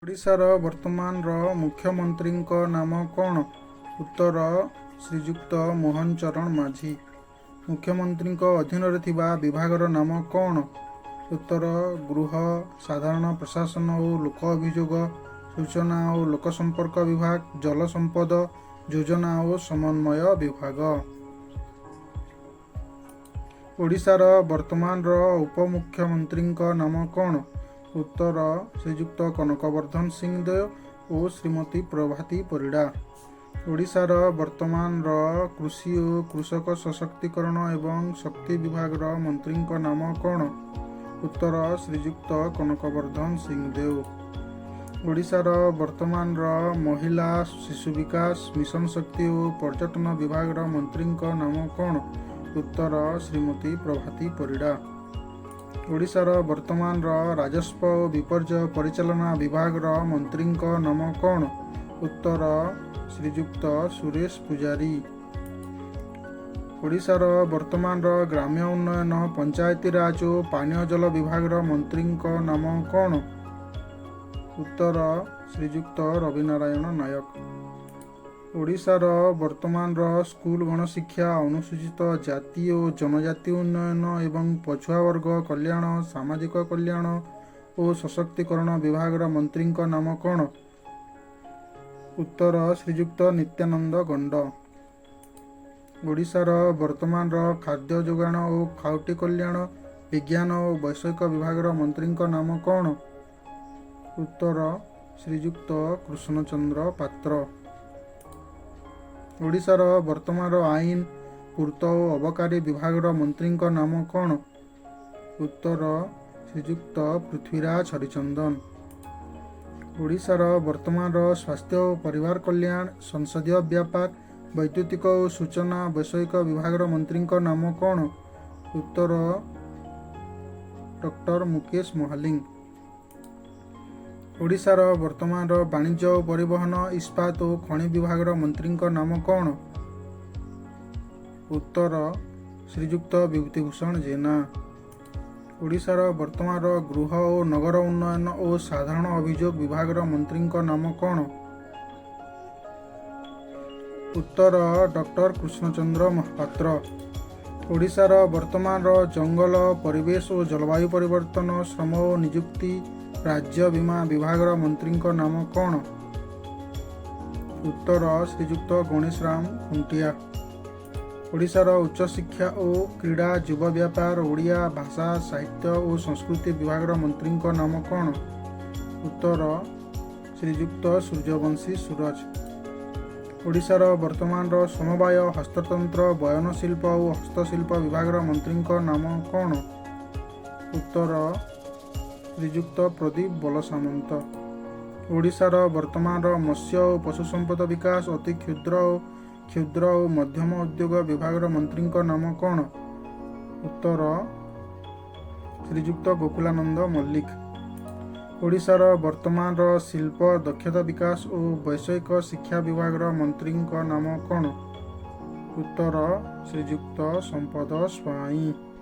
ଓଡ଼ିଶାର ବର୍ତ୍ତମାନର ମୁଖ୍ୟମନ୍ତ୍ରୀଙ୍କ ନାମ କ'ଣ? ଉତ୍ତର: ଶ୍ରୀଯୁକ୍ତ ମୋହନ ଚରଣ ମାଝୀ। ମୁଖ୍ୟମନ୍ତ୍ରୀଙ୍କ ଅଧୀନରେ ଥିବା ବିଭାଗର ନାମ କ'ଣ? ଉତ୍ତର: ଗୃହ, ସାଧାରଣ ପ୍ରଶାସନ ଓ ଲୋକ ଅଭିଯୋଗ, ସୂଚନା ଓ ଲୋକସମ୍ପର୍କ ବିଭାଗ, ଜଳ ସମ୍ପଦ, ଯୋଜନା ଓ ସମନ୍ୱୟ ବିଭାଗ। ଓଡ଼ିଶାର ବର୍ତ୍ତମାନର ଉପମୁଖ୍ୟମନ୍ତ୍ରୀଙ୍କ ନାମ କ'ଣ? ଉତ୍ତର: ଶ୍ରୀଯୁକ୍ତ କନକବର୍ଦ୍ଧନ ସିଂଦେଓ ଓ ଶ୍ରୀମତୀ ପ୍ରଭାତୀ ପରିଡ଼ା। ଓଡ଼ିଶାର ବର୍ତ୍ତମାନର କୃଷି ଓ କୃଷକ ସଶକ୍ତିକରଣ ଏବଂ ଶକ୍ତି ବିଭାଗର ମନ୍ତ୍ରୀଙ୍କ ନାମ କ'ଣ? ଉତ୍ତର: ଶ୍ରୀଯୁକ୍ତ କନକବର୍ଦ୍ଧନ ସିଂଦେଓ। ଓଡ଼ିଶାର ବର୍ତ୍ତମାନର ମହିଳା, ଶିଶୁ ବିକାଶ, ମିଶନ ଶକ୍ତି ଓ ପର୍ଯ୍ୟଟନ ବିଭାଗର ମନ୍ତ୍ରୀଙ୍କ ନାମ କ'ଣ? ଉତ୍ତର: ଶ୍ରୀମତୀ ପ୍ରଭାତୀ ପରିଡ଼ା। ଓଡ଼ିଶାର ବର୍ତ୍ତମାନର ରାଜସ୍ୱ ଓ ବିପର୍ଯ୍ୟୟ ପରିଚାଳନା ବିଭାଗର ମନ୍ତ୍ରୀଙ୍କ ନାମ କ'ଣ? ଉତ୍ତର: ଶ୍ରୀଯୁକ୍ତ ସୁରେଶ ପୂଜାରୀ। ଓଡ଼ିଶାର ବର୍ତ୍ତମାନର ଗ୍ରାମ୍ୟ ଉନ୍ନୟନ, ପଞ୍ଚାୟତିରାଜ ଓ ପାନୀୟ ଜଳ ବିଭାଗର ମନ୍ତ୍ରୀଙ୍କ ନାମ କ'ଣ? ଉତ୍ତର: ଶ୍ରୀଯୁକ୍ତ ରବିନାରାୟଣ ନାୟକ। ଓଡ଼ିଶାର ବର୍ତ୍ତମାନର ସ୍କୁଲ ଗଣଶିକ୍ଷା, ଅନୁସୂଚିତ ଜାତି ଓ ଜନଜାତି ଉନ୍ନୟନ ଏବଂ ପଛୁଆ ବର୍ଗ କଲ୍ୟାଣ, ସାମାଜିକ କଲ୍ୟାଣ ଓ ସଶକ୍ତିକରଣ ବିଭାଗର ମନ୍ତ୍ରୀଙ୍କ ନାମ କ'ଣ? ଉତ୍ତର: ଶ୍ରୀଯୁକ୍ତ ନିତ୍ୟାନନ୍ଦ ଗଣ୍ଡ। ଓଡ଼ିଶାର ବର୍ତ୍ତମାନର ଖାଦ୍ୟ ଯୋଗାଣ ଓ ଖାଉଟି କଲ୍ୟାଣ, ବିଜ୍ଞାନ ଓ ବୈଷୟିକ ବିଭାଗର ମନ୍ତ୍ରୀଙ୍କ ନାମ କ'ଣ? ଉତ୍ତର: ଶ୍ରୀଯୁକ୍ତ କୃଷ୍ଣଚନ୍ଦ୍ର ପାତ୍ର। ଓଡ଼ିଶାର ବର୍ତ୍ତମାନର ଆଇନ, ପୂର୍ତ୍ତ ଓ ଅବକାରୀ ବିଭାଗର ମନ୍ତ୍ରୀଙ୍କ ନାମ କ'ଣ? ଉତ୍ତର: ଶ୍ରୀଯୁକ୍ତ ପୃଥ୍ୱୀରାଜ ହରିଚନ୍ଦନ। ଓଡ଼ିଶାର ବର୍ତ୍ତମାନର ସ୍ୱାସ୍ଥ୍ୟ ଓ ପରିବାର କଲ୍ୟାଣ, ସଂସଦୀୟ ବ୍ୟାପାର, ବୈଦ୍ୟୁତିକ ଓ ସୂଚନା ବୈଷୟିକ ବିଭାଗର ମନ୍ତ୍ରୀଙ୍କ ନାମ କ'ଣ? ଉତ୍ତର: ଡକ୍ଟର ମୁକେଶ ମହାଲିଙ୍ଗ। ଓଡ଼ିଶାର ବର୍ତ୍ତମାନର ବାଣିଜ୍ୟ ଓ ପରିବହନ, ଇସ୍ପାତ ଓ ଖଣି ବିଭାଗର ମନ୍ତ୍ରୀଙ୍କ ନାମ କ'ଣ? ଉତ୍ତର: ଶ୍ରୀଯୁକ୍ତ ବିଭୂତିଭୂଷଣ ଜେନା। ଓଡ଼ିଶାର ବର୍ତ୍ତମାନର ଗୃହ ଓ ନଗର ଉନ୍ନୟନ ଓ ସାଧାରଣ ଅଭିଯୋଗ ବିଭାଗର ମନ୍ତ୍ରୀଙ୍କ ନାମ କ'ଣ? ଉତ୍ତର: ଡକ୍ଟର କୃଷ୍ଣଚନ୍ଦ୍ର ମହାପାତ୍ର। ଓଡ଼ିଶାର ବର୍ତ୍ତମାନର ଜଙ୍ଗଲ, ପରିବେଶ ଓ ଜଳବାୟୁ ପରିବର୍ତ୍ତନ, ଶ୍ରମ ଓ ନିଯୁକ୍ତି, ରାଜ୍ୟ ବୀମା ବିଭାଗର ମନ୍ତ୍ରୀଙ୍କ ନାମ କ'ଣ? ଉତ୍ତର: ଶ୍ରୀଯୁକ୍ତ ଗଣେଶ ରାମ ଖୁଣ୍ଟିଆ। ଓଡ଼ିଶାର ଉଚ୍ଚଶିକ୍ଷା ଓ କ୍ରୀଡ଼ା, ଯୁବ ବ୍ୟାପାର, ଓଡ଼ିଆ ଭାଷା, ସାହିତ୍ୟ ଓ ସଂସ୍କୃତି ବିଭାଗର ମନ୍ତ୍ରୀଙ୍କ ନାମ କ'ଣ? ଉତ୍ତର: ଶ୍ରୀଯୁକ୍ତ ସୂର୍ଯ୍ୟବଂଶୀ ସୂରଜ। ଓଡ଼ିଶାର ବର୍ତ୍ତମାନର ସମବାୟ, ହସ୍ତତନ୍ତ୍ର, ବୟନଶିଳ୍ପ ଓ ହସ୍ତଶିଳ୍ପ ବିଭାଗର ମନ୍ତ୍ରୀଙ୍କ ନାମ କ'ଣ? ଉତ୍ତର: ଶ୍ରୀଯୁକ୍ତ ପ୍ରଦୀପ ବଳସାମନ୍ତ। ଓଡ଼ିଶାର ବର୍ତ୍ତମାନର ମତ୍ସ୍ୟ ଓ ପଶୁ ସମ୍ପଦ ବିକାଶ, ଅତି କ୍ଷୁଦ୍ର ଓ କ୍ଷୁଦ୍ର ଓ ମଧ୍ୟମ ଉଦ୍ୟୋଗ ବିଭାଗର ମନ୍ତ୍ରୀଙ୍କ ନାମ କ'ଣ? ଉତ୍ତର: ଶ୍ରୀଯୁକ୍ତ ଗୋକୁଳାନନ୍ଦ ମଲ୍ଲିକ। ଓଡ଼ିଶାର ବର୍ତ୍ତମାନର ଶିଳ୍ପ, ଦକ୍ଷତା ବିକାଶ ଓ ବୈଷୟିକ ଶିକ୍ଷା ବିଭାଗର ମନ୍ତ୍ରୀଙ୍କ ନାମ କ'ଣ? ଉତ୍ତର: ଶ୍ରୀଯୁକ୍ତ ସମ୍ପଦ ସ୍ୱାଇଁ।